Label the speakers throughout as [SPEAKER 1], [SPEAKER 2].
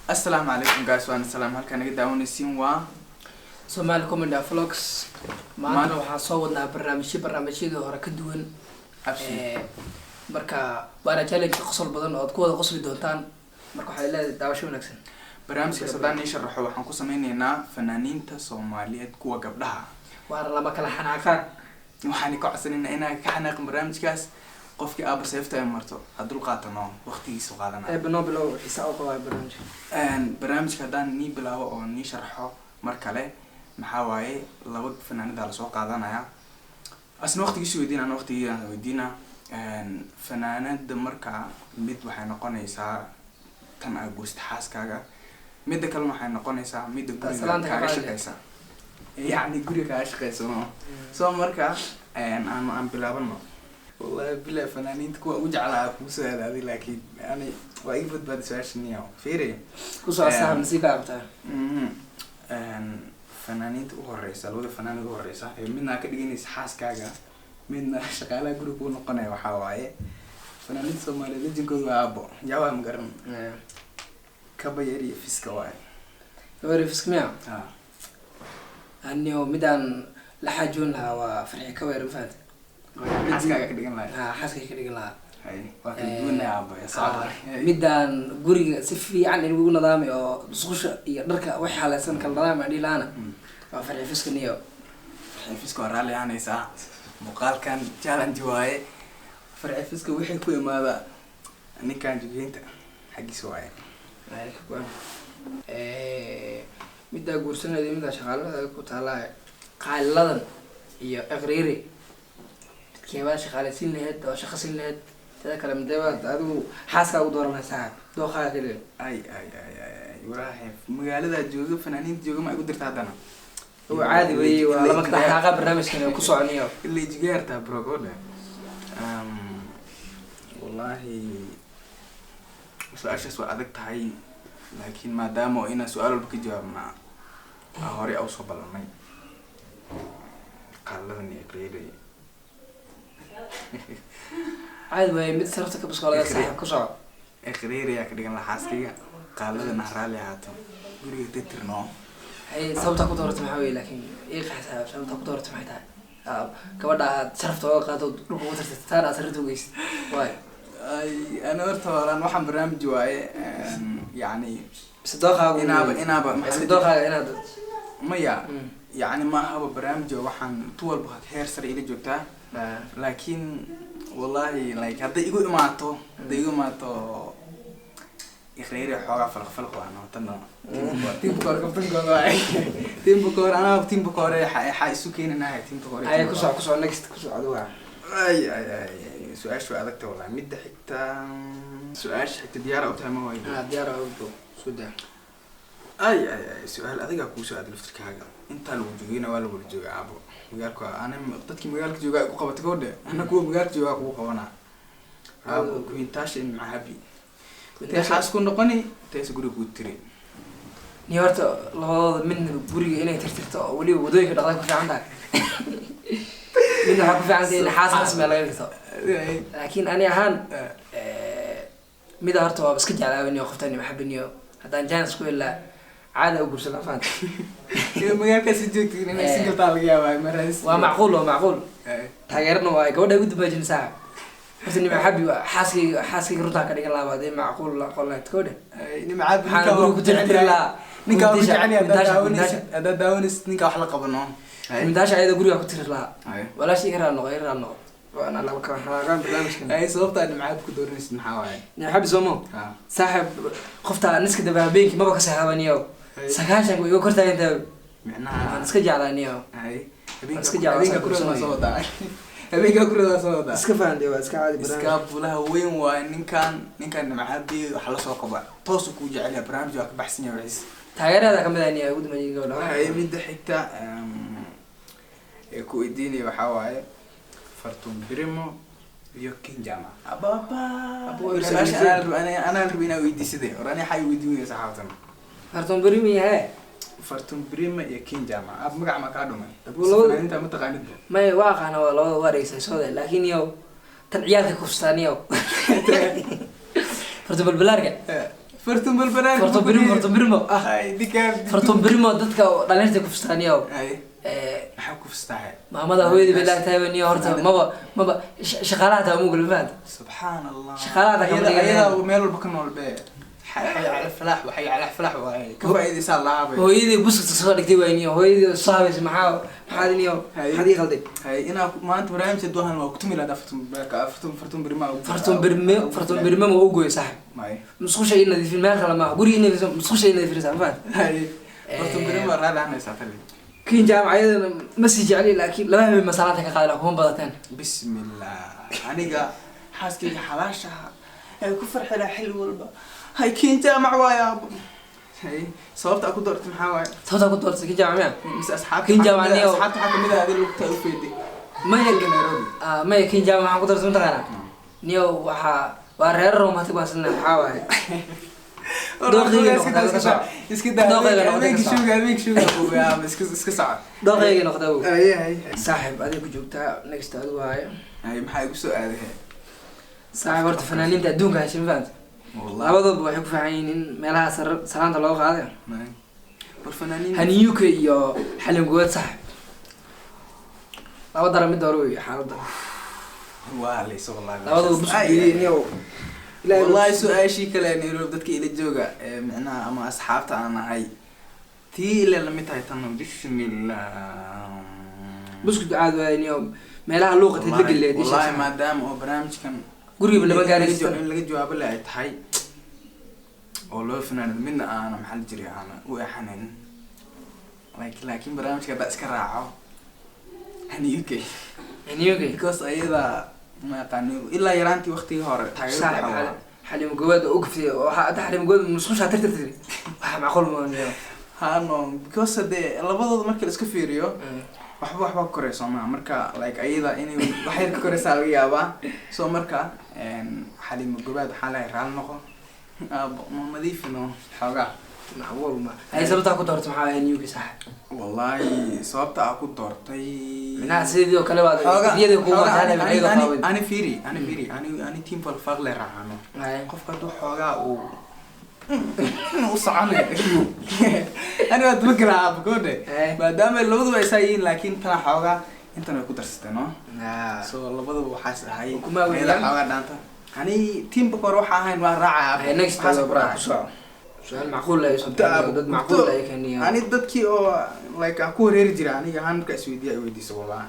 [SPEAKER 1] Asalaamu calaykum guys, waana salaam. Halkaa naga daawanaysiin waa
[SPEAKER 2] Somali Comedy Vlogs. Maantana waxaan soo wadnaa barnaamijyo, barnaamijyadii hore ka duwan. Marka waana challenge qosol badan oo aad ku wada qosli doontaan. Marka waxay leedahay daawasho wanaagsan.
[SPEAKER 1] Barnaamijkaas haddaan nii sharaxo, waxaan ku sameyneynaa fanaaniinta Soomaaliyeed, kuwa gabdhaha.
[SPEAKER 2] Waana lama kala xanaaqaan.
[SPEAKER 1] Waxaan ka codsanaynaa inaan ka xanaaqin barnaamijkaas. Qofkii aaba seefta ay marto ha dul qaatano, waqtigiisu qaadana.
[SPEAKER 2] Eeba noo bilow, xiisa u qabaa barnaamijka.
[SPEAKER 1] Barnaamijka haddaan nii bilaabo oo nii sharxo mar kale, maxaa waaye, laba fanaanidaa lasoo qaadanaya, asna waqtigiisu weydiina, ana waqtigiisa weydiina. Fanaanada marka mid waxay noqonaysaa tan aa guursta xaaskaaga, midda kalena waxay noqonaysaa midda guriga
[SPEAKER 2] Salaanta ka
[SPEAKER 1] kaaga
[SPEAKER 2] qaadi.
[SPEAKER 1] shaqeysa, yacni guriga kaaga shaqeysa, no? So marka aan bilaabano. Wallahi bilahi, fanaaniinta kuwa ugu jeclaa kugu soo aadaaday, laakiin yani waa iga badbaaday su-aasha niyo fiiri.
[SPEAKER 2] Kusoo asaha masii ka qabtaa.
[SPEAKER 1] Fanaaniinta u horeysa, labada fanaanid u horeysa ee midna ka dhiganaysa xaaskaaga, midna shaqaalaha guriga kuu noqonaya, waxaa waaye fanaaniinta Soomaaliyeed lejinkooda waa aabo jaawaa, ma garan, Kaba Yar iyo Fiska waaye.
[SPEAKER 2] Gabadha Fisk miya?
[SPEAKER 1] Ha.
[SPEAKER 2] Aniyo midaan la xaajoon lahaa waa Farxi Kabayar, ma fahanta?
[SPEAKER 1] Xaaskaaga ka dhigan lahay?
[SPEAKER 2] Ha, xaaskay ka dhigan lahaa.
[SPEAKER 1] Hay, waa kala duwanay aabo ee socda.
[SPEAKER 2] Midaan guriga si fiican inugu nadaamay oo musqusha iyo dharka wax xaaleysan kala nadaamay aan dhihi lahaana waa Farxi Fiska niyo.
[SPEAKER 1] Farxi Fiska waa raalli ahaanaysaa. Muuqaalkan challenge waaye. Farxi Fiska wixii ku imaada ninkan jugeynta xaggiisa waaye.
[SPEAKER 2] Middaa guursanayda, middaa shaqaalada ku taallaa, qaaliladan iyo Iqriiri, midkeebaad shaqaaleysiin lahayd oo shaqo siin lahayd? Teda kale, mideebaad adigu xaaskaa ugu dooran lahayd, saaxib, dooqaaga kaliya?
[SPEAKER 1] Ay ay ay ay ay, waraahe, magaalada jooga, fanaaniinta jooga ma igu dirta haddana?
[SPEAKER 2] Waa caadi wey, waa lama kala xanaaqa barnaamijkan ku soconiyo.
[SPEAKER 1] Ilay jigaartaa bro gabadha. Wallahi su-aashaas waa adag tahay, laakiin maadaama oo inaan su-aal walba ka jawaabna aa horey a usoo ballanay, qaaladan iyo Qiiray.
[SPEAKER 2] Caadi waaye, mid sarafta ka baskoolada, saaxib, ku soco.
[SPEAKER 1] Iqriiri ayaa ka dhigan lahaa xaaskayga, qaaladan ha raalli ahaato, guriga titirno.
[SPEAKER 2] Hay, sababtaa ku dooratay maxaa weye? Laakiin ii qax, saaxib, sababtaa ku dooratay maxay tahay? Gabadha aad sharafta oga qaado, dhulka ugu tirtay, taana aad sararta ugeysid, waay?
[SPEAKER 1] Ay, ana horta horaan waxaan barnaamij waaye, yacni
[SPEAKER 2] Mise dooqaagu?
[SPEAKER 1] Inaaba maxaa
[SPEAKER 2] Mise
[SPEAKER 1] la
[SPEAKER 2] dooqaaga inaad
[SPEAKER 1] maya, yacni ma ahaba barnaamij, waxaan tu walba heer sare ila joogtaa, laakiin wallahi like hadday igu imaato Ikhreeri, xoogaa falaq falaq waa nootana tiimka hore, kaftankooda waay, tiimka hore, anaa tiimka hore xaa isu keenanahay tiimka hore.
[SPEAKER 2] Ay, ku soco, ku soco, next, ku soco adigu.
[SPEAKER 1] Ay ay ay, su-aasha waa adagta wallahi. Midda xigta, su-aasha xigta, diyaara u tahay ma waayo?
[SPEAKER 2] Ah, diyaar ah, bro, isku daa.
[SPEAKER 1] Ay ay ay, su-aal adigaa kuu soo aaday laftirkaaga. Intaa lagu joogayna waa lagu wada jooga aabo magaalka. Ana dadkii magaalka joogaa ay ku qabatay gabadha, ana kuwa magaalka joogaa kugu qabanaa aabo. Queen Taasha in macahabi intee xaas ku noqoni, inteesa guriga kuu tiri?
[SPEAKER 2] Ni horta labadooda midna guriga inay tirtirto oo weliba wadooyinka dhaqday ku fiican tahay, midna waxaa ku fiican tahay in xaas rasmi ah laga dhigto. Laakiin ani ahaan, mida horta waaba iska jeclaabaniyo qoftani maxabaniyo, haddaan chance ku helaa caada u guursan lahaa, fahanta?
[SPEAKER 1] Magaalkaasi joogtiin inay single taa laga yaabaa maraas.
[SPEAKER 2] Waa macquul, waa macquul. Taageerana waa gabadha ugu dambaajin, saaxib. Horta Nimcabi waa xaaskayga, xaaskayga runtaa ka dhigan lahaa hadii macquul la aqoon lahayd kowdhe.
[SPEAKER 1] Nimcabi.
[SPEAKER 2] Waxaan guriga ku tirtiri lahaa.
[SPEAKER 1] Ninka waa ku jecel yahay. Haddaad
[SPEAKER 2] Mintaasha.
[SPEAKER 1] daawanaysid, haddaad daawanaysid, ninka wax la qabano.
[SPEAKER 2] Mintaasha ayada guriga ku tiri lahaa. Walaashii, iga raal noqo, iga raal noqo, waana laba kala xanaaqaan barnaamijkan.
[SPEAKER 1] Ay, sababtaa Nimcabi ku dooranaysid maxaa waaye?
[SPEAKER 2] Nimcabi soomo?
[SPEAKER 1] Ha.
[SPEAKER 2] Saaxib, qofta niska daba habeenkii maba ka seexdaba niyow. 90 way iga kor taagan tahay.
[SPEAKER 1] Micnaha?
[SPEAKER 2] Waan iska jeclaa niyow.
[SPEAKER 1] Hay.
[SPEAKER 2] Iska jeclaa.
[SPEAKER 1] Habeenka
[SPEAKER 2] Saa
[SPEAKER 1] kurada waa soo
[SPEAKER 2] guursanaya.
[SPEAKER 1] wadaa, habeenka kurada waa soo wadaa.
[SPEAKER 2] Iska fahanday, waa iska caadi barnaamij.
[SPEAKER 1] Iska bulaha weyn waaye ninkan. Ninkan Nimcabi wax la soo qaba, toosu kuu jecel yahay, barnaamij waa ka baxsan yahay wixiis.
[SPEAKER 2] Taageerada kamid ah niyow ugu dambeeyay gabadha.
[SPEAKER 1] Hay, midda xigta ee ku weydiinaya waxaa waaye Fartun Birimo iyo King Jama ababa.
[SPEAKER 2] Abo, irsa
[SPEAKER 1] Su-aasha
[SPEAKER 2] weydiisay.
[SPEAKER 1] Anaa raba inaa weydiisade or ani xay weydiinaya saxaabtan.
[SPEAKER 2] Fartoon Berimi hee.
[SPEAKER 1] Fartun Birimo iyo King Jama, ab magac ma kaa dhumay?
[SPEAKER 2] Abu, labada-
[SPEAKER 1] Fanaaniinta ma taqaanid bo?
[SPEAKER 2] Maya, waa aqaana, waa labada waa dhegeysay soode, laakiin yow tan ciyaalka kufstaa niyow, Fartoon Balbalaarka.
[SPEAKER 1] Fartuun Balbalaarka.
[SPEAKER 2] Fartuun Birimo, Fartuun Birimo ah.
[SPEAKER 1] Ay, dinkaan.
[SPEAKER 2] Fartuun Birimo dadka dhalinyarta ku fustaaniyo.
[SPEAKER 1] Ay, maxaa ku fustahay?
[SPEAKER 2] Maamada hooyadii bay laagtahay niyo. Horta maba shaqaalaha taa mugul, ma fahanta?
[SPEAKER 1] Subxaan Allah.
[SPEAKER 2] Shaqaalaha kama dhigan.
[SPEAKER 1] Ayada meel walba ka nool be. Xay cala falaax, waxay cala falaax waaye. Ka faa'iidaysaa lahaabay.
[SPEAKER 2] Hooyadii buskut soo dhigtay waay niyo, hooyadii soo habaysa. Maxaa niyo, maxaad ii qalday?
[SPEAKER 1] Hay, inaa maanta barnaamijka duhan waa kutumi lahaa Fartuun Balbalaarka, Fartuun Birima.
[SPEAKER 2] Fartuun Birimo, Fartuun Birimo ma u gooyo saaxib.
[SPEAKER 1] May.
[SPEAKER 2] Musqusha ii nadiifin, meel kale maaha, guriga ii nadiifin, musqusha ii nadiifinaysaa, ma fahanta?
[SPEAKER 1] Hay, Fartuun Birima raali ahanaysaa tali.
[SPEAKER 2] Kin jaamacadana ma sii jecli, laakiin laba habeen masalaanta ka qaadi lahaa kuma badateen.
[SPEAKER 1] Bismillah, aniga xaaskayga xalaashaha ay ku farxi lahaa xilli walba. Hay, Kiin Jaamac waaye aabo. Hay, sababta aad ku doortay maxaa waaye?
[SPEAKER 2] Sababtaa ku doortay Kin Jaamac miya?
[SPEAKER 1] Mise asxaabta?
[SPEAKER 2] Kiin Jaamac
[SPEAKER 1] asxaabta waxaa kamid ah adii lugta u feeday
[SPEAKER 2] Maya.
[SPEAKER 1] Nairobi.
[SPEAKER 2] Ah, maya, Kin Jaamac waxaan ku doortay mataqaanaa niyo, waxaa waa reer romantic baan islenahay. Maxaa waaye? Dooqayga noqotay ka soco.
[SPEAKER 1] Iska daa.
[SPEAKER 2] Dooqayga noqotay ka
[SPEAKER 1] habeenki
[SPEAKER 2] soco.
[SPEAKER 1] Shuga, habeenki shuga aabo, iska soco.
[SPEAKER 2] Dooqayga noqda awow.
[SPEAKER 1] Ay ay.
[SPEAKER 2] Saaxib, adiga ku joogtaa, next adigu waaye.
[SPEAKER 1] Ay, maxaa igu soo aaday?
[SPEAKER 2] Saaxib, horta fanaaniinta adduunka heshay, ma fahanta?
[SPEAKER 1] Wallahi.
[SPEAKER 2] Labaduba waxay ku fiican yihiin in meelaha salaanta looga qaaday.
[SPEAKER 1] May. Bal fanaaniin
[SPEAKER 2] Haniyuka iyo Xalin Guwad, saaxib, laba dara mid hore wey xaaladda.
[SPEAKER 1] Waa layso wallahi.
[SPEAKER 2] Labaduba buskud geeyey niyow.
[SPEAKER 1] Wallahi su-aashii kale ee Nairobi dadka ila jooga ee micnaha ama asxaabta aan ahay tii ile lamid tahay tan. Bismillah.
[SPEAKER 2] Buskud caad waaye niyow, meelaha luuqa tadagaleed.
[SPEAKER 1] Wallahi maadaama oo barnaamijkan
[SPEAKER 2] gurigiiba lama gaaraysto.
[SPEAKER 1] In laga jawaabo le ay tahay oo loo fanaanad midna aana maxaa la jiray aana u exanayn, laakiin barnaamijka haddaa iska raaco Hani UK.
[SPEAKER 2] Haniyuka.
[SPEAKER 1] Because ayada ma aqaani ilaa yaraantii waqtigii hore taageero
[SPEAKER 2] Saaxib,
[SPEAKER 1] waxaa waa.
[SPEAKER 2] Xalimo Gowaad oo u gaftay oo waxaa hadda Xalimo Gowaad musqushaa tirtirtiri, waxaa macquul ma niyo.
[SPEAKER 1] Hano, because hadee labadooda marka la iska fiiriyo waxba ka koreyso maaha. Marka like ayada inay wax yar ka koreysaa laga yaabaa. So marka Xalimo Gobaad waxaa lahay raali noqo aabo, ma nadiifino xoogaa.
[SPEAKER 2] Macquul ma hay. Sababtaa ku doortay maxaa waaye Haniyuka, saaxib?
[SPEAKER 1] Wallahi sababta aan ku doortay
[SPEAKER 2] Minaha sidii oo kale baad iyadii kugu
[SPEAKER 1] xoogaa
[SPEAKER 2] mataan iyadoo qaawan.
[SPEAKER 1] Ani fiiri, ani team falfaq le raacano. Qofka hadduu xoogaa uu u soconay ani waa daba galaa gabadhe, maadaama labaduba ay saa yihiin, laakiin tana xoogaa intan way ku darsatay no. So labaduba waxaas ahay
[SPEAKER 2] Kuma
[SPEAKER 1] ayada
[SPEAKER 2] weeyaan.
[SPEAKER 1] Xoogaa dhaanta ani teamka hore waxa ahayn waa raacaya.
[SPEAKER 2] Hay, next
[SPEAKER 1] Waxaas ku
[SPEAKER 2] bra
[SPEAKER 1] raacaya.
[SPEAKER 2] Ku soco su-aal macquul ah soo
[SPEAKER 1] Aabo,
[SPEAKER 2] dad macquul ay kaniya.
[SPEAKER 1] Ani dadkii oo like aan ku wareeri jiray aniga ahaan markaa isweydiiya ay weydiiso wallahi.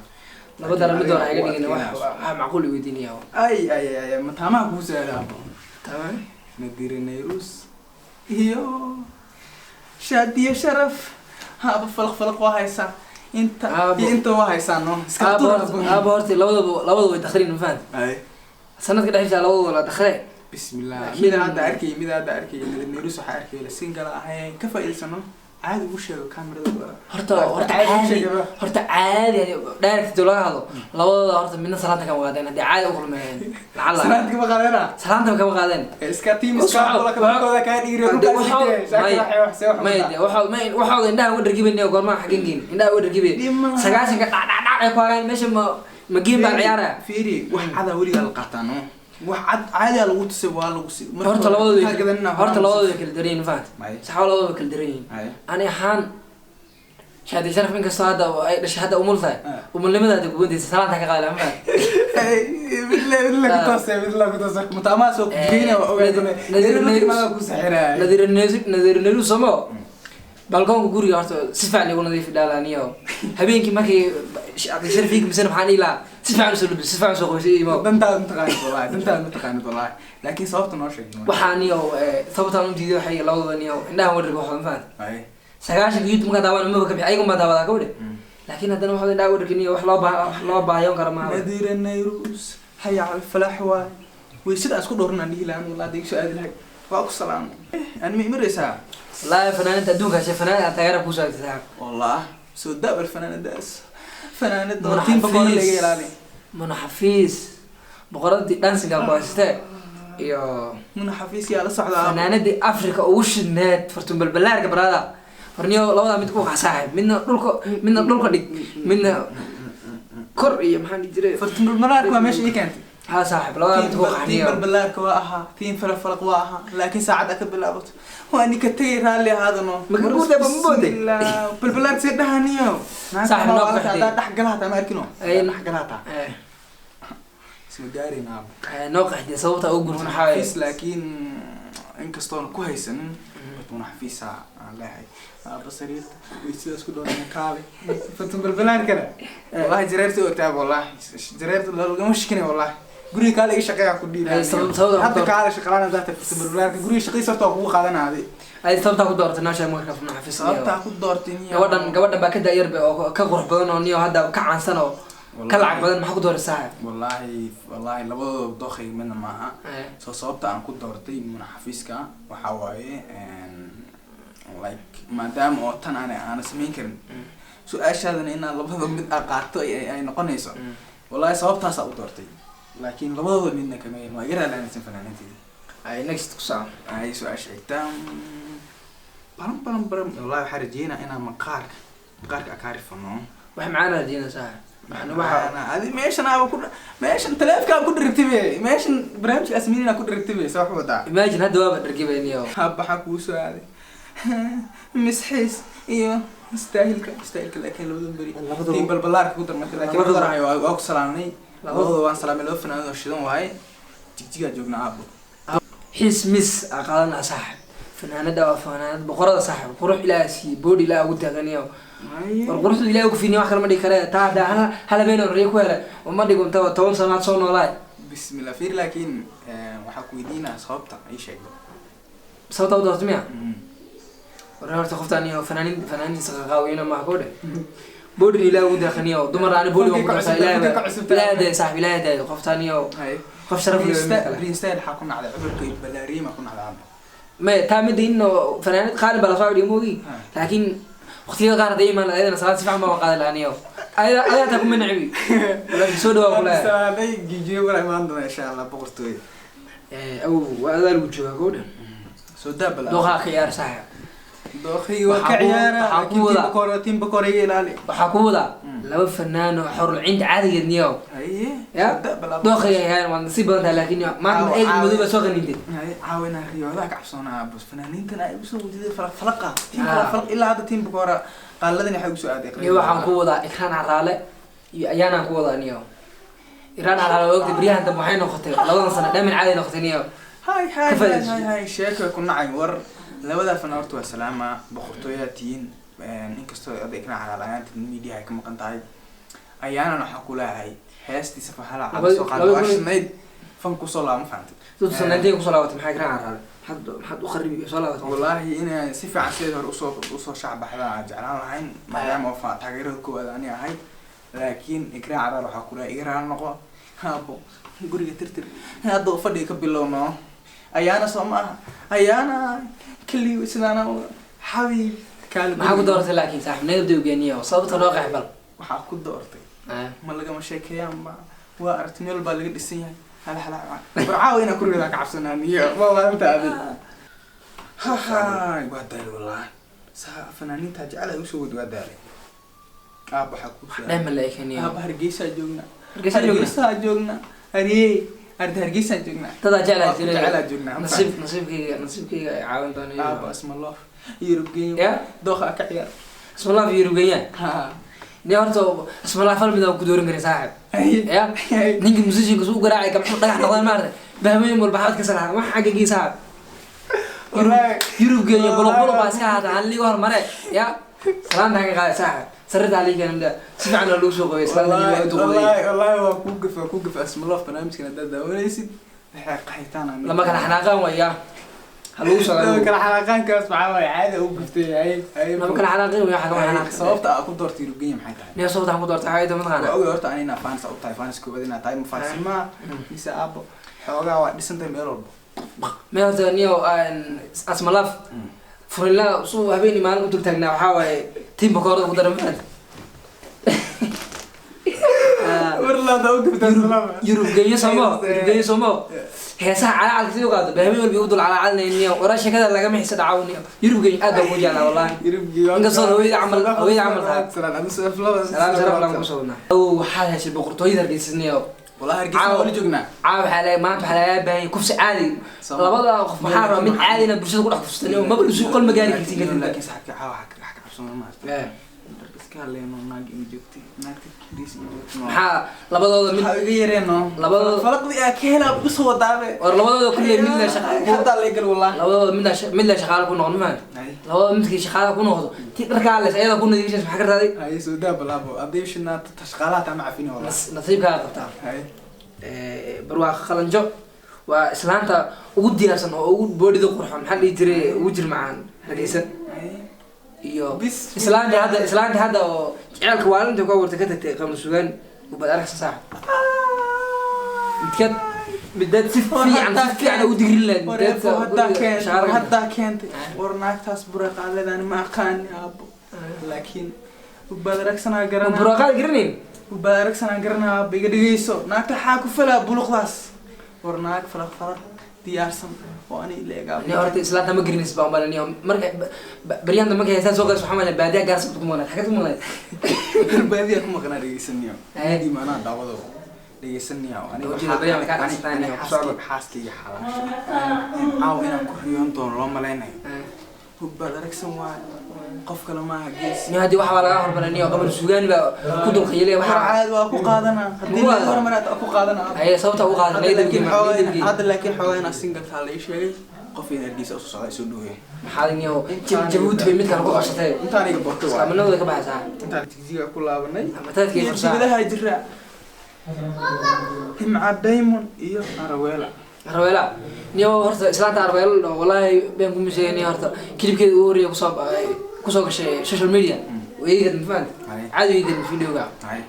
[SPEAKER 2] Laba daran mid hore iga
[SPEAKER 1] Laakiin
[SPEAKER 2] dhigin wax
[SPEAKER 1] adiga
[SPEAKER 2] waxa macquul i weydiinaya.
[SPEAKER 1] Ay ay ay ay, mataamaha kugu soo aabo.
[SPEAKER 2] Tamam.
[SPEAKER 1] Nadira Nairus iyo Shaadiya Sharaf haaba, falaq falaq waa haysaa inta
[SPEAKER 2] Aabo.
[SPEAKER 1] iyo inta waa haysaa no iska
[SPEAKER 2] Aabo
[SPEAKER 1] tuur.
[SPEAKER 2] Horta aabo, horta labadaba way dakhliin, ma fahanta?
[SPEAKER 1] Ay.
[SPEAKER 2] Sanadka dhexdiisa labadaba la dakhlee.
[SPEAKER 1] Bismillah. Mid hadda arkay Nadira Nairus, waxaa arkay la single ahayn ka faa'iidaysano, caadi ugu sheego kaamirada.
[SPEAKER 2] Horta
[SPEAKER 1] Caadi ugu
[SPEAKER 2] caadi
[SPEAKER 1] sheegaba.
[SPEAKER 2] Horta caadi direct laga hadlo, labadooda horta midna salaanta kama qaadeen haddii caadi u kulmeen lacala.
[SPEAKER 1] Salaad kama qaadana.
[SPEAKER 2] Salaanta kama qaadeen.
[SPEAKER 1] Iska team iska kula kala kaa dhigri.
[SPEAKER 2] Maya de waxa may waxooda indhaha uga dhargibayna goormaha xaggan geen indhaha uga dhargibay.
[SPEAKER 1] Dhib malaha.
[SPEAKER 2] 90-ka dhac dhac dhac ay ku hayaan meesha ma game baan ciyaaraya.
[SPEAKER 1] Fiiri, wax cadaa weligaa la qaataa no, wax cad caadiyaa lagu tusay waa lagu si marka
[SPEAKER 2] Horta
[SPEAKER 1] hore
[SPEAKER 2] labadooda
[SPEAKER 1] kaa gadanina
[SPEAKER 2] horta
[SPEAKER 1] horaan
[SPEAKER 2] labadooda way kala daran yihiin, fahant?
[SPEAKER 1] May.
[SPEAKER 2] Saxaabo labadooda way kala daran yihiin.
[SPEAKER 1] Ay.
[SPEAKER 2] Ani ahaan Shaadi Sharaf, inkastoo hadda ay dhashay hadda umul tahay, umulnimada hadda kuguntaysa salaanta ka qaadi lahaa, ma fahant?
[SPEAKER 1] Mid la ku toosay, mid la ku toosay mataamaha soo kugeyna waa ogaa. Nadir ku saxiraya.
[SPEAKER 2] Nadiir Nadiir somo balkoonka guriga horta si fiican igu nadiifi dhaalaniyo habeenkii markii Sharaf iga misana maxaan dhihi lahaa, si fiican usoo labis, si fiican usoo qoysay imo.
[SPEAKER 1] Dantaada mataqaanid wallahi, dantaada mataqaanid wallahi, laakiin sababta noo sheeg.
[SPEAKER 2] Waxaa niyo sababtaan u diiday waxay labadaba niyo indhaha wadharka waxooda, ma fahant?
[SPEAKER 1] Ay.
[SPEAKER 2] 90-ka YouTube markaa daawan maba ka bixi, ayaga unbaa daawadaa ka wadhe, laakiin haddana waxooda indhaha wadharka niyo wax loo baa wax loo baahayon kara maaha.
[SPEAKER 1] Nadira Nairus haya cala falaax waay way sidaa isku dhowranaan dhihi lahaan wallahi hadday igu soo aadi lahayd waa ku salaamay ani ma imaraysaa.
[SPEAKER 2] Wallaahi fanaaniinta adduunka heshay fanaanid aan taageera kuu saagtay saaxib.
[SPEAKER 1] Wallah soo daabal fanaanadaas fanaanada oo
[SPEAKER 2] Muna
[SPEAKER 1] tiimba koora
[SPEAKER 2] xafiis.
[SPEAKER 1] Laga ilaali.
[SPEAKER 2] Muna Xafiis boqoradii dhansiga ku haystee iyo
[SPEAKER 1] Muna Xafiis yaa la socdaa.
[SPEAKER 2] Fanaanadii Africa ugu shidneed Fartuun Balbalaarka barada horniyo labadaa mid ku qax saaxib, midna dhulka dhig, midna kor iyo maxaan dhihi jiray.
[SPEAKER 1] Fartuun Balbalaarka waa meesha ii keentay.
[SPEAKER 2] Ha saaxib, labada mid ku
[SPEAKER 1] Tiin
[SPEAKER 2] qaxniyo.
[SPEAKER 1] Balbalaarka waa ahaa, tiin falafalaq waa ahaa, laakiin saacadda ka bilaabato waa nika tegay, raalli ahaadano.
[SPEAKER 2] Ma ka guuday, ma mooday?
[SPEAKER 1] Balbalaarka see dhahaniyo.
[SPEAKER 2] Saaxib, noo qaxday.
[SPEAKER 1] Hadaa dhex gala hataa ma arkino.
[SPEAKER 2] Ay.
[SPEAKER 1] Dhex gala hataa isma gaarin aabo.
[SPEAKER 2] Noo qaxday sababta ugu gurto maxaa waaye?
[SPEAKER 1] Xafiis, laakiin inkastoona ku haysanin batuna xafiisa aan leeyahay aaba sariirta way sidaas ku dhoonaya kaale fatun balbalaarkana wallahi jareerta ogtaaba, wallahi jareerta lagama shikinay, wallahi guriga kaale iga shaqeeya ku dhiibay.
[SPEAKER 2] Ay, sababta
[SPEAKER 1] hadda kaale shaqalaan haddaa tagto fatun balbalaarka guriga shaqadiisa horta waa kugu qaadanaaday.
[SPEAKER 2] Ay, sababtaa ku dooratay noo sheeg marka xafiis.
[SPEAKER 1] Sababtaa ku doortay niyo?
[SPEAKER 2] Gabadhan baa ka daayarba oo ka qurux badan oo niyo hadda ka caansan oo ka lacag badan, maxaa ku dooratay saaxib?
[SPEAKER 1] Wallahi labadooda dookhay midna maaha. So sababta aan ku doortay muna xafiiska waxaa waaye, like maadaama oo tan aana samayn karin, su-aashaadana inaan labada mid a qaato ay noqonayso, wallahi sababtaasaa u doortay, laakiin labadooda midna kama helin, waa iga raalaanaysan fanaaniinteeda.
[SPEAKER 2] Ay, next ku soco.
[SPEAKER 1] Ay, su-aasha xigta, baran baran baran, wallahi waxaa rajeynaa inaan maqaarka akaarifano.
[SPEAKER 2] Wax macaan rajeynaa saaxib. Waxaan waxa
[SPEAKER 1] Adi meeshan aaba ku meeshan taleefkaa ku dhirigtay be, meeshan barnaamijka asmiinina ku dhirigtay be, soo wax wadaa.
[SPEAKER 2] Imagine hadda waaba dhargibay niyo.
[SPEAKER 1] Waxaa kugu soo aaday misxiis iyo istaahilka, laakiin labadan beri tiin balbalaarka ku darmatay, laakiin labada waa ku salaamnay, labadooda waan salaamay, laba fanaanad oo shidan waaye, jigjigaa joognaa aabo.
[SPEAKER 2] Xiis mis aa qaadanaa saaxib, fanaanada waa fanaanad boqorada saaxib, qurux ilaaha siiyey, boodhi ilaaha ugu taaganiyo, war quruxdu ilaaha ugu fiiniyo, wax kale ma dhigi kare. Taa hadda hal habeen oo riyo ku helay uma dhigo inta 10 sanaad soo noolaay.
[SPEAKER 1] Bismillah, fiir, laakiin waxaa ku weydiinaa sababta ii sheegdo.
[SPEAKER 2] Sababta u doortay miya? War horta qoftaan iyo fanaaniintiisa qaqaawiyna maaha koo dheh, boodhin ilaaha ugu deeqaniyo, dumar aani boodhi waan ku doortaa, ilaaha ilaaha daaya saaxib, ilaaha daaya qoftaan iyo qof sharaf leh mid kale.
[SPEAKER 1] Greenstyle waxaa ku nacday cudurka balaariima ku nacday aabo.
[SPEAKER 2] Maya, taa midda in fanaanad qaalin baa lasoo dhigay moogi, laakiin waqtiyada qaar hadday imaan ayadana salaad si fiican baa qaadi lahaa niyo, ayada ayaa taa kuma nacibi, laakiin soo dhawaa kula.
[SPEAKER 1] Salaaday gijiyo wala imaan doona insha Allah boqortooy.
[SPEAKER 2] Awow, waa adaa lagu joogaa koo dhan.
[SPEAKER 1] Soo daabal.
[SPEAKER 2] Dooqaa ka ciyaar saaxib.
[SPEAKER 1] Dooqii waa ka ciyaara.
[SPEAKER 2] Waxaa ku wadaa-
[SPEAKER 1] Tiim bakor iga ilaali.
[SPEAKER 2] Waxaa ku wadaa laba fanaan oo xorulcinta caadigeed niyo.
[SPEAKER 1] Haye.
[SPEAKER 2] Ya.
[SPEAKER 1] Soo daabal aabo.
[SPEAKER 2] Dooqay hayaan, waad nasiib badan tahay, laakiin maanta eeg madow baa soo qaniintay.
[SPEAKER 1] Haye, caawinaa riyoodaha ka cabsoonaa bas fanaaniintan ay usoo wadiday falaq falaqa tiim
[SPEAKER 2] Ah.
[SPEAKER 1] falaq falaq ilaa hadda tiim bakora qaaladan waxay usoo aaday.
[SPEAKER 2] Niyo waxaan ku wadaa Ikraan Caraale iyo ayaanaan ku wadaa niyo. Ikraan Caraale waa ogtay baryahan dambe waxay noqotay labadan sano dhamin caadi noqotay niyo.
[SPEAKER 1] Hay hay.
[SPEAKER 2] Ka
[SPEAKER 1] hay.
[SPEAKER 2] faa'iidayso.
[SPEAKER 1] Hay hay, sheeko ku nacay. War labadaa fanaan horta waa salaama, boqortooyaa tihiin, inkastoo aday kana calaalayaanta media ay ka maqan tahay, ayaanan waxaa ku leeyahay heestii safahala cad soo qaada waa shinayd fan kusoo laaba, ma fahantay?
[SPEAKER 2] Dadku sanaantay kusoo laabatay maxay Ikraan Caraale maxaad u kharibi soo laabatay?
[SPEAKER 1] Wallaahi inay si fiican sideed hore usoo shacbaxdaan aan jeclaan lahayn, maadaama oo taageerada koowaad ani ahay, laakiin Ikraan Caraal waxaa ku leeyahay iga raali noqo haabo, guriga tirtir hadda fadhiga ka bilowno, ayaana soo ma aha, ayaana keli sidaana xabiib kaali.
[SPEAKER 2] Maxaa ku dooratay laakiin saaxiib naga dawgeeniyo, sababta noo qeex bal.
[SPEAKER 1] Waxaa ku doortay ma lagama sheekeeyaanba, waa aragti meel baa laga dhisan yahay hala hala war caawa inaan kurigeeda ka cabsanaa niyo ma maalinta adi hahay, waa daalay wallahi, saa fanaaniinta jecel ay usoo wad, waa daalay aab, waxaa kuu soo
[SPEAKER 2] Dheema la ekeniyo.
[SPEAKER 1] Aaba, Hargeysaa joognaa.
[SPEAKER 2] Hargeysaa joognaa?
[SPEAKER 1] Hargeysaa joognaa, hariyey arda, Hargeysaa joognaa.
[SPEAKER 2] Dadaa jeclaa
[SPEAKER 1] Waa ku
[SPEAKER 2] jiray.
[SPEAKER 1] Jecelaa joognaa.
[SPEAKER 2] Nasiibkayga ay caawin doona.
[SPEAKER 1] Aaba, isma loof Yurubgeeyo.
[SPEAKER 2] Ya.
[SPEAKER 1] Dooqa ka ciyaar.
[SPEAKER 2] Ismalaaf Yurubgeeya.
[SPEAKER 1] Ha.
[SPEAKER 2] Ni horta ismalaaf hal mid aan ku dooran karin saaxiib ya, ninka musicianka suu garaacay gamxu dhagax noqdeen maarata, bahmooyin walba xabad ka salaxa wax xaggagii saaxiib.
[SPEAKER 1] Wallaahi.
[SPEAKER 2] Yurubgeeyo buluq buluq baa iska haata halliga hormare ya, salaanta ka qaaday saaxiib, sarirta halliga keenay, si fiican loo soo qoyay salaanta waa duqoday.
[SPEAKER 1] Wallaahi waa kuu gafa isma loof, barnaamijkan haddaad daawanaysid waxay qaxitaan aan
[SPEAKER 2] Lama kala xanaaqaan waya, ha lagu soo
[SPEAKER 1] lama kala xanaaqaankaas maxaa waaye, caadi u gaftay ay ay.
[SPEAKER 2] Lama kala xanaaqin waya, waxa kama xanaaqin.
[SPEAKER 1] Sababta aa ku doortay Yurubgeeya maxay tahay?
[SPEAKER 2] Niyo sababta aan ku doortay waxay tahay mataqaanaa?
[SPEAKER 1] Waa ogay horta ani inaa fans u tahay, fans koowaad inaa tahay, ma fansima mise aabo xoogaa waa dhisantahay meel walba.
[SPEAKER 2] Me horta niyo asmalaf furinla suu habeenii maalin u dul taagnaa waxaa waaye tiimba koorda ku dara maad.
[SPEAKER 1] Warlaada u gaftay salaama.
[SPEAKER 2] Yurubgeeyo somo, Yurubgeeyo somo, heesaha calacalka sidii u qaado bahmin walba u dul calacalnayniyo, waraa sheekada lagama xiisa dhacaw niyo. Yurubgeeyo aad baan kuu jeclaa wallahi, inkastoo hooyada camal tahay. Salaam sharaf laan kusoo wadnaa. Ow, waxaad heshay boqortooyada Hargeysaniyo.
[SPEAKER 1] Wallahi Hargeysa waa la joognaa.
[SPEAKER 2] Caawa waxaa laga maanta waxaa lagaa baahan yahay kufsi caadi. Labada qof maxaa rabaa mid caadi inaad bulshada ku dhex kufsato, maba isu qol ma gaari kartid.
[SPEAKER 1] Laakiin saxibka caawa waxaa ka cabsano ma dharka iska hadleyno, naag ima joogtay, naagta Hargeysa ima joogtay.
[SPEAKER 2] Maxaa labadooda mid
[SPEAKER 1] waxaa iga yareeno
[SPEAKER 2] Labadooda-
[SPEAKER 1] falaqdii aa ka helaa igu soo wadaabe.
[SPEAKER 2] War labadooda kulley mid la shaqa
[SPEAKER 1] haddaa la gal wallahi.
[SPEAKER 2] Labadooda mid la shaqaale ku noqon ma labadooda midkii shaqaale ku noqdo tii dharkaa les ayada ku nadiifisaysa maxaa ka raaday?
[SPEAKER 1] Hay soo daa balaabo haddii shinaa shaqaalaha taa ma cafini wallahi.
[SPEAKER 2] Nasiibkaaga qabtaa.
[SPEAKER 1] Hay.
[SPEAKER 2] Barwaaqo Qalanjo waa islaanta ugu diyaarsan oo ugu boodhida qurxoon, maxaa la dhihi jiray, ugu jir macaan Hargeysa.
[SPEAKER 1] Hay.
[SPEAKER 2] Iyo
[SPEAKER 1] Bis
[SPEAKER 2] islaantii hadda oo jaceylka waalinta ku abuurtay ka tagtay Qamar Sugaan ubad arkaysa saaxib midkaad midaad si fiican ugu digrin lahayd.
[SPEAKER 1] Wareefo haddaa keentay, haddaa keentay. War naagtaas buraqaaledan ma aqaani aabo, laakiin ubaad aragsanaa garanaa.
[SPEAKER 2] Buraqaad garanayn.
[SPEAKER 1] Ubaad aragsanaa garanaa aabo, iga dhegeyso. Naagta waxaa ku falaa buluqdaas. War naag falaq falaq diyaarsan oo ani leegaa.
[SPEAKER 2] Ni horta islaanta ma garanaysid baan umalay. Marka baryanta markay heestaan soo galayso waxaa malay baadiya gaarsa ku maqnayd, xagad ku maqnayd.
[SPEAKER 1] Baadiyaa ku maqnaa, dhegeysaniyo.
[SPEAKER 2] Eh.
[SPEAKER 1] Diimaanaa daawado, dhegeysaniyo aniga.
[SPEAKER 2] Wajida baryaan kaa dhacsataa niyo, ku socdo.
[SPEAKER 1] Xaaskayga xalaasha caawa inaan ku riyoon doono loo malaynayo. Hubbaad aragsan waayo, qof kale maaha gees.
[SPEAKER 2] Ni haddii waxbaa lagaa hormaray niyo, Qamar Suugaani baa ku dulqaylay
[SPEAKER 1] war
[SPEAKER 2] waxaa
[SPEAKER 1] caadi waa ku qaadanaa haddii
[SPEAKER 2] Mugu
[SPEAKER 1] laga
[SPEAKER 2] qaadanaa?
[SPEAKER 1] hormaraa waa ku qaadanaa.
[SPEAKER 2] Haye, sababta ugu qaadan
[SPEAKER 1] Hadda laakiin
[SPEAKER 2] laga
[SPEAKER 1] hadda laakiin xoogaa inaa single-kaa la ii sheegay, qof in Hargeysa usoo socda isoo dhaweeyay.
[SPEAKER 2] Maxaa niyo Jabuuti bay mid kale ku qabsatay.
[SPEAKER 1] Intaan iga boortay waa
[SPEAKER 2] Islaaminadooda ka baxaysaa.
[SPEAKER 1] Intaan Jigjiga ku laabanay
[SPEAKER 2] Mataadkay
[SPEAKER 1] iyo
[SPEAKER 2] fursaa.
[SPEAKER 1] Dibadaha jira Himca Diamond iyo Araweela.
[SPEAKER 2] Arweela niyo, horta islaanta Arweela la dhaho, wallahi been kuma sheegay niyo, horta kilibkeeda ugu horreeya kusoo gashay social media way iga ma fahanta?
[SPEAKER 1] Haye.
[SPEAKER 2] Caadi way iga videoga.
[SPEAKER 1] Hay.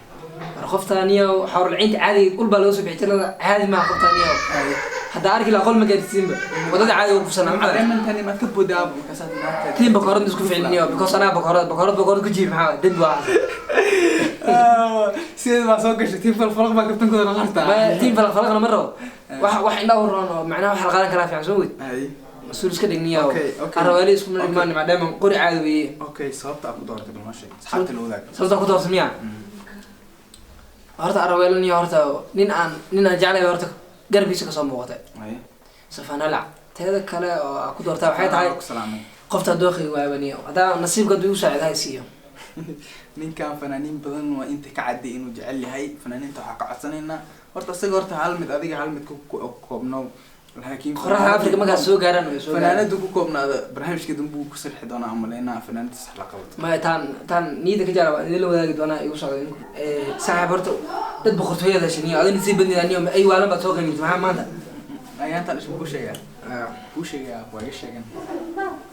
[SPEAKER 2] War qofta niyo xawralciinta caadi ul baa laga soo bixi jannada, caadi maaha qofta niyo.
[SPEAKER 1] Hay.
[SPEAKER 2] Hadda arki lahaa qol ma gaarsiinba wadada caadi ugu kufsanaa
[SPEAKER 1] Himca
[SPEAKER 2] macada.
[SPEAKER 1] Diamond tani maad ka boodaabo markaasaad naagta
[SPEAKER 2] Tiin bakoorad isku ficilniyo because anaa bakoorad ku jiib maxaa dembi waa.
[SPEAKER 1] Sideed baa soo gashay tiin falfalaq baa kabtankooda noqon
[SPEAKER 2] Ma tiin falaq falaqna ma rabo, wax indhaha u roon oo macnaha wax la qaadan karaa fiican soo weyd.
[SPEAKER 1] Hay.
[SPEAKER 2] Mas-uul iska dhigniyo.
[SPEAKER 1] Okay.
[SPEAKER 2] Arweela isku imaan maadaama qori caadi weeye.
[SPEAKER 1] Okay, sababta aad ku dooratay bal noo sheeg, asxaabta la wadaag.
[SPEAKER 2] Sababta ku doorta miyaa? Horta Arweelo niyo, horta nin aan jeclay horta garabkiisa kasoo muuqatay.
[SPEAKER 1] Hay.
[SPEAKER 2] Safanalac teeda kale oo aan ku doortaa waxay tahay
[SPEAKER 1] ku salaamay.
[SPEAKER 2] Qofta dooqiga waaba niyo, haddaa nasiibka hadduu igu saacido ha siiyo.
[SPEAKER 1] Ninkan fanaaniin badan waa inta ka cadday inuu jecel yahay fanaaniinta. Waxaa ka codsanaynaa horta isaga, horta hal mid adiga hal mid ku koobno, laakiin
[SPEAKER 2] Qoraxda Afrika markaas soo gaaraan way soo gaaraan.
[SPEAKER 1] Fanaanadu ku koobnaada barnaamijka dambe wuu ku sarxi doonaa amaleynaa fanaanada sax la qabato.
[SPEAKER 2] Maya, taan niyada ka jecla waan idinla wadaagi doonaa, igu socda idinku. Saaxiib, horta dad boqortooyada heshay niyo, adina sii badnida niyo, ay waalan baad soo qiimintay maxaa maanta?
[SPEAKER 1] Ayaantaan isku kuu sheegaa, kuu sheegaa, waa iga sheegan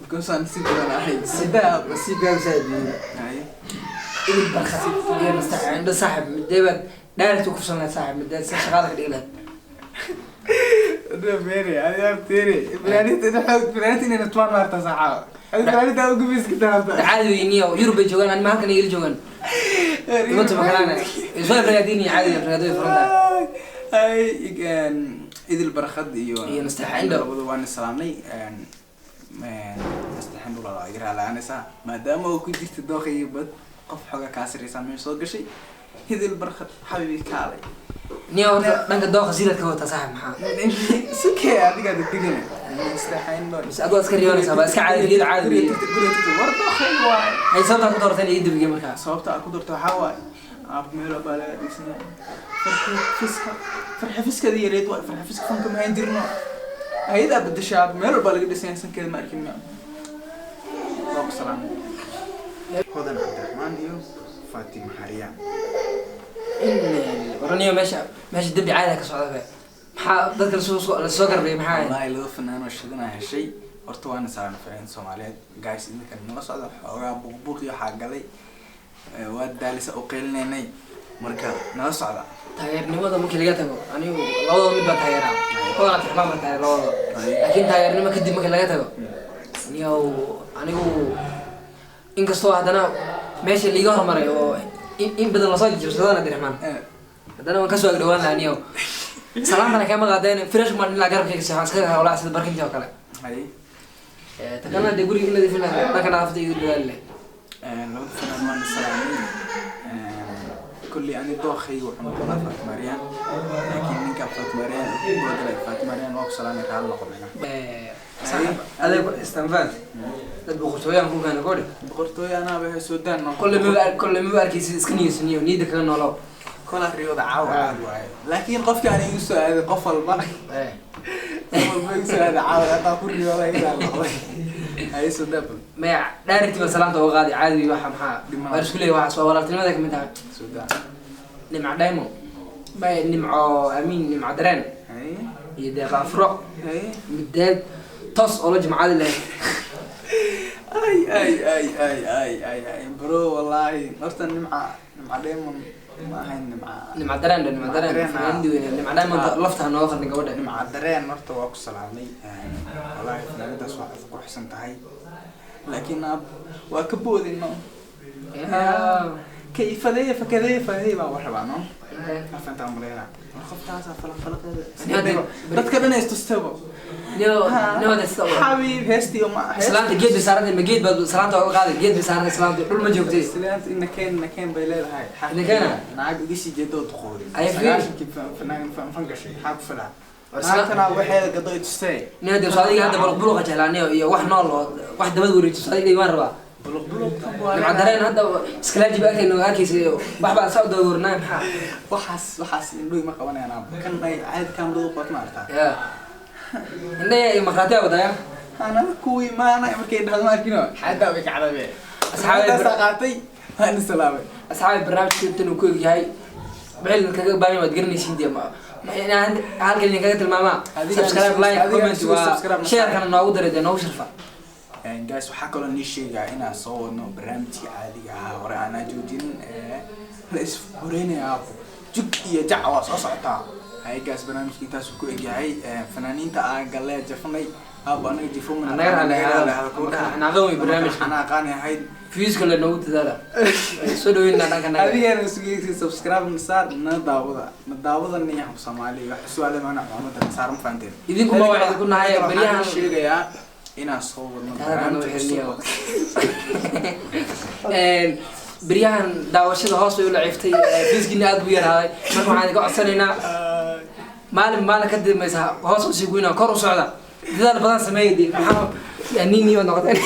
[SPEAKER 1] because aan si badan ahay sidaa.
[SPEAKER 2] Nasiibkaaga saaxiib.
[SPEAKER 1] Haye.
[SPEAKER 2] Idil Barkad iyo Nastax Indho saaxiib, midee baad direct u kufsan lahayd saaxiib, midee si shaqaada ka dhigi lahayd?
[SPEAKER 1] Fere, adiga fere. Fanaaniinta xoog fanaaniinta inay nutmaan maarta saxaa. Adiga fanaaniinta ugu biski taabta.
[SPEAKER 2] Caadi wey niyo, Yurub bay joogaan, anima halkan igala joogaan ima tuma kalaana isoo afragaadiin iyo caadi afragaado way furan tahay.
[SPEAKER 1] Ay, Idil Barkhad iyo
[SPEAKER 2] Iyo Nastax Indho.
[SPEAKER 1] Labadu waan salaamnay. Nastax Indho la iga raalaanaysaa maadaama uu ku jirta dooqayga bad qof xoga kaa sareysaa meesha soo gashay. Idil Barkhad xabiibi kaalay.
[SPEAKER 2] Niyo, horta dhanka dooqa sidaad ka wataa saaxiib maxaa?
[SPEAKER 1] Sukee adiga degdegana. Nastax Indho.
[SPEAKER 2] Mise adoo iska riyoonaysaa baa iska caadi riyada caadi wey.
[SPEAKER 1] Guriga war dooqayga waay.
[SPEAKER 2] Hay, sababtaa ku doorteen ii dibigay markaa?
[SPEAKER 1] Sababta aad ku darto waxaa waaye aab meel baa laga dhigsanyaa farxi fiska, farxi fiskada yareed waay. Farxi fiska fanka ma hayn jirno, ayadaa bedesha aab meel walbaa laga dhisanyaa, sankeeda ma arkin miya? Waa ku salaamay Hodan Cabdiraxmaan iyo Fatima Xariyaan.
[SPEAKER 2] In waraniyo meesha dembi caadi ka socda be, maxaa dadka lasoo garbay maxaa?
[SPEAKER 1] Wallaahi laba fanaan oo shidanaa heshay horta, waana saaran fanaaniin Soomaaliyeed. Guys, idinka nala socda xoogaa buuqbuuq iyo waxaa galay. Waa daalisa u qeylinaynay, marka nala socda.
[SPEAKER 2] Taageernimada markii laga tago, anigu labadooda mid baan taageeraa, Hodan Cabdiraxmaan baan taageera labadooda, laakiin taageernimo kadib markii laga tago niyow, anigu inkastoo haddana meesha liiga hormaray oo in badan lasoo jibsadana Cabdiraxmaan, haddana waan kasoo agdhawaan lahaa niyow. Salaantana kama qaadeen, fresh man ilaa garabkayga seexan iska hawlaa sida barkintii oo kale.
[SPEAKER 1] Haye.
[SPEAKER 2] Ta kalena dee guriga in nadiifin lahaa, dhanka nadaafada igu dadaali lahayd.
[SPEAKER 1] Labada fanaan waan salaamay. Kolley ani dookhayga wuxuu noqonaa Fatima Riyaan, laakiin ninka Fatima Riyaan ku galay, Fatima Riyaan waa ku salaamay, raali noqo micnaha.
[SPEAKER 2] Saaxiib, adeeg istanfaan dad boqortooyaan ku keena kodhi.
[SPEAKER 1] Boqortooyo anaaba hay Suudaan no.
[SPEAKER 2] Kolle maba arkaysid, iska niyeysaniyo niyadda kaga noolow.
[SPEAKER 1] Kola riyooda caawa caadi waaye, laakiin qofkii aan igu soo aaday, qof walba igu soo aaday caawa hadaa ku riyooda iga noqday hay Suudaan bal.
[SPEAKER 2] Maya, dhaariti baa salaanta uga qaaday caadi. Waxa maxaa?
[SPEAKER 1] Dhimana.
[SPEAKER 2] Waa isku leeyahay, waxaas waa walaaltinimada kamid tahay.
[SPEAKER 1] Suudaan.
[SPEAKER 2] Nimco Diamond, maya, Nimco Amiin, Nimco Dareen
[SPEAKER 1] hay
[SPEAKER 2] iyo Deeqa Afro
[SPEAKER 1] hay
[SPEAKER 2] mideed toos oo la jimcaadi lahayd.
[SPEAKER 1] Ay ay ay ay ay ay ay, bro, wallahi horta Nimca Diamond ma ahayn Nimca.
[SPEAKER 2] Nimco Dareen dhe, Nimco Dareen.
[SPEAKER 1] Dareen, ah.
[SPEAKER 2] Fanaanadii weyne Nimco Diamond.
[SPEAKER 1] Ah.
[SPEAKER 2] Lafta ha nooga qaldin gabadha.
[SPEAKER 1] Nimca Dareen horta waa ku salaamay. Wallahi fanaanadaas waa quruxsan tahay, laakiin waa ka boodin no. Kayfadee fakadee fadee baan wax rabaa no, afantaa maleyna war qoftaasaa falaqfalaqeeda dadka dhan istustabo.
[SPEAKER 2] Niyo sida
[SPEAKER 1] xabiib heestii ma
[SPEAKER 2] islaanta geed bay saarantay, ma geed baad salaanta uga qaaday? Geed bay saarantay islaanta, dhul ma joogtay.
[SPEAKER 1] Islaanta ina keen, ina keen bay leedahay.
[SPEAKER 2] Ina keena?
[SPEAKER 1] Naag iga sii jeedo oo duqoobay.
[SPEAKER 2] Ay, fiir.
[SPEAKER 1] 90-kii fanaan fan gashay, maxaa ku filaa?
[SPEAKER 2] War
[SPEAKER 1] naagtana waxeeda gado i tustay.
[SPEAKER 2] Niyo de adiga hadda buluq buluqa jeclaaniyo iyo wax nool oo wax dabad wareejiso adiga waan rabaa.
[SPEAKER 1] Buluq buluq.
[SPEAKER 2] Nimca Dareen hadda iskalaaji ba arkayno, arkaysa wax baa saa u dawarnaay, maxaa?
[SPEAKER 1] Waxaas indhuhi ma qabanayaan aabo. Kan ay caadi kaamiradu qabat ma artaa?
[SPEAKER 2] Ya indhaya iyo markhaatiya wadaya.
[SPEAKER 1] Anaa kuwii maana markay dhahdo ma arkino, xadaa bay kacday be. Asxaabtaasaa qaatay, waan isalaamay.
[SPEAKER 2] Asxaabi, barnaamijka intan uu ku eg yahay wixii kaga baahan waad garanaysiin dee, inaan halkan idin kaga tilmaamaa. Subscribe, like, comment, waa share-kana noogu daray dee, noogu sharfa.
[SPEAKER 1] Guys, waxaa kaloo nii sheegaa inaan soo wadno barnaamijkii caadiga ahaa hore aanaa joojin la ishoreynaya aabo, jug iyo jac waa soo socotaa. Hay guys, barnaamijkii intaasuu ku egyahay. Fanaaniinta aan galee jafanay aabo, anaga jifo.
[SPEAKER 2] Naga raali wey barnaamijka.
[SPEAKER 1] Xanaaqaan ahayd.
[SPEAKER 2] Views-ka le noogu dadaala, soo dhaweynaa dhanka naga.
[SPEAKER 1] Adigeena sugeysi, subscribe na saar, na daawada, na daawada niyaha Soomaaliya wax su'aale maana culamada saar, ma fahanteen?
[SPEAKER 2] Idinku ma waxay ku nahay
[SPEAKER 1] waxaan
[SPEAKER 2] baryahan
[SPEAKER 1] sheegayaa inaan soo wadno barnaamij cusub.
[SPEAKER 2] Beryahan daawashada hoos bay u laciiftay, views-kiina aad buu yaraaday. Marka waxaan idinka codsanaynaa maalin maalin ka dambaysa hoos usii goynaa, kor u socda, dadaal badan sameeya dee. Maxaa nin niyo noqoteen?